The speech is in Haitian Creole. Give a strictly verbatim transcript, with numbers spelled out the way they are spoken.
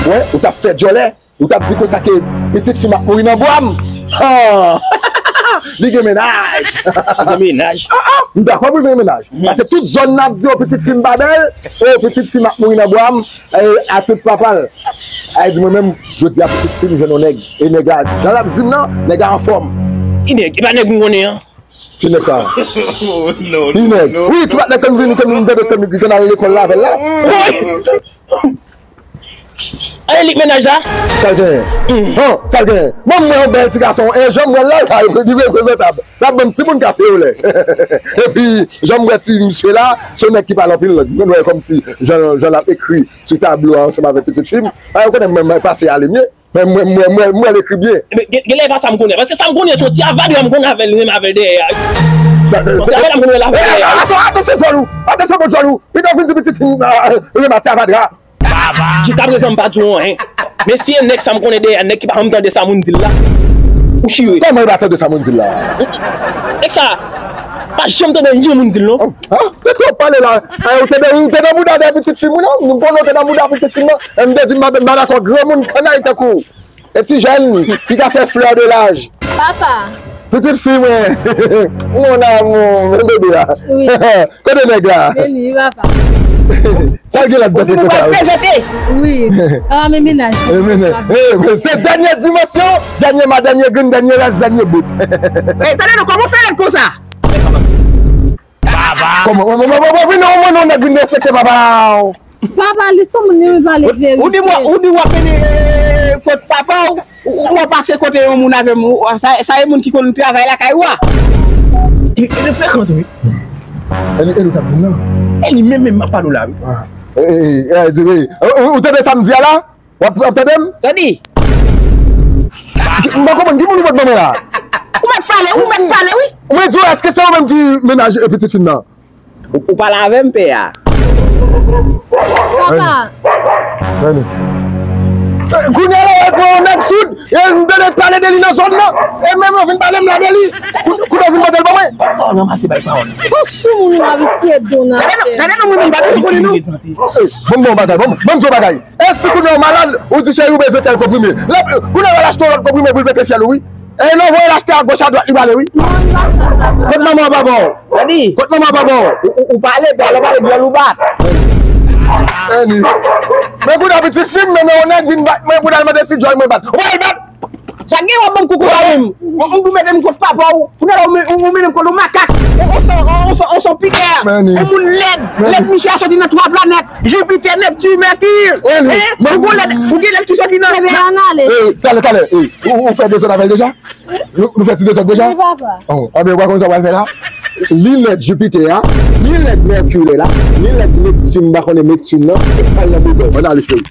Wè, ou t ap fè djòlè. Ou t ap di konsa ke pitit fi m ap mouri nan bra m. Han! Li gen mennaj. Li gen mennaj. Ah, ah, m dakò pou l gen mennaj. Paske tout zòn nan ap di, o, pitit fi m pa bèl, o, pitit fi m ap mouri nan bra m, e, a tout papa l. A di mwen menm, jodi a pitit fi m jwenn yon nèg. E nèg la, jan l ap di m nan, nèg la anfòm. Ki nèg? E pa nèg m konnen an. Ki nèg sa? Ki nèg? Wi, ti patnè ke m vin, ke m, ke m, ke m al lekòl la avè l la. Wi! Ann li k mennaj la? Sa l genyen? Han, sa l genyen? Bon, m wè yon bèl ti gason, e jan m wè l la, sa, li reprezantab. L ap ban m timoun kafe olè. Epi, jan m wè ti misye la, se yon nèg ki pale anpil lang. Mwen wè kòmsi jan, jan l ap ekri sou tablo a ansanm avèk pitit fi m. A, yo konnen mwen, mwen pase ale m ye. Men mwen, mwen, mwen, mwen l ekri byen. Gen, genlè e pa sa m konnen. Paske sa m konnen, se yon ti avadra m konn avè l, renmen avè l dèyè a. Sa, se, se yon ti avadra m konn wè l avè l dèyè a. Atansyon, atansyon, djòl ou! Atansyon, bon djòl ou! Pito w fin di pitit fi m, ah, renmen ti avadra. Jiskaprezan m pa di w anyen. Men si e nèg sa m konnen dèyè a, nèg ki pa janm tande sa moun di l la, ou chire. Kòman li pa tande sa moun di l la? Nèg sa, pa janm tande anyen moun di l non. Ah, ah, te twòp pale la. Ah, ou te nan, ou te nan mouda dèyè pitit fi m wi non. M konnen ou te nan mouda pitit fi m nan. E m te di m pa, m pa dakò granmoun kannay tankou w. E ti jèn ki ka fè fleur de l'âge. Papa. Pitit fi mwen. Mon amour, men bebe a. Wi. Kote nèg la? Se li, papa. Sa l gen la dèyè konsa? Ou pral prezante. Wi. Papa, men mennaj. E, men, e, men, se dènye dimansyon, dènye ma, dènye grenn, dènye rès, dènye bout. E, tande non, kòman w fè rèd konsa? Kòman? Mwen, mwen, mwen, mwen, mwen, non, nèg vin respekte papa. Papa, li sou moun, li pale verite. Ou di mwen, ou di w ap mennen, eh, kot papa w, ou, ou w ap pase kote yon moun avè m, ou, sa, sa e moun ki konn travay lakay ou a. E, e frekan tou, wi. E li, e li k ap di m nan. E li menm, menm m ap pale w la, wi. Ah. E, e, e, e, di, wi. Ou, ou, ou tande sa m di a la? W ap, w ap tande m? Sa di? Ki, m pa konprann, ki moun ou mèt ban mwen la? Ou mèt pale, ou mèt pale, wi. Mwen di w, èske se ou menm ki mennaj, e, pitit fi m nan? Ou, ou pale avè m, pè a. Papa. Anni. E, kounye a la, w al pran yon nèg soud, e m tande pale de li nan zòn nan, e menm yo vin pale m la de li. Kou, kounye a w vin pote l ban mwen. Sa w ranmase bay pawòl. Ou sou moun ou ap eseye donaste. Gade non, gade non, mwen menm, m pa bezwen konnen non. E, bon, bon bagay, bon, bon, bon bagay. E si kounye a w malad, ou di cheri ou bezwen tèl konprime. Lè, kounye a w al achte yon lòt konprime pou l pete fyèl ou, wi. E lè w voye l achte agoch adwat, li prale, wi. Non, li pa fè sa. Kot manman w papa w? Gade. Kot manman w papa w? Ou, ou, ou pale, pale, pale, dyòl ou bat. Anni. Men kounye a pitit fi m, men yon nèg vin bat mwen pou l al mande si dyòl mwen bat. Ou pa al bat! Sa gen w ap ban m koukou la menm. Mwen, m pou mete m kot papa w. Kounye a la, ou men-, ou mennen m kot yon makak. On, on son, on, on son, on son pikè. Yon moun lèd. Lèd misye a soti nan twa planèt. Jupiter, Neptune, Mercure. Hein? Ou gon lèd, ou gen lèd ki soti nan. Ebe, ann ale. Eh, talè, talè. Eh, ou, ou fè dezòd avè l deja? Nou, nou fè ti dezòd deja? Wi, papa. Oh, anben, ou pa konn sa w pral fè la? Li lèd Jupiter a, li lèd Mercure la, li lèd Neptune, m pa konnen Neptune nan, e pral nan boudon. Ann ale, cheri.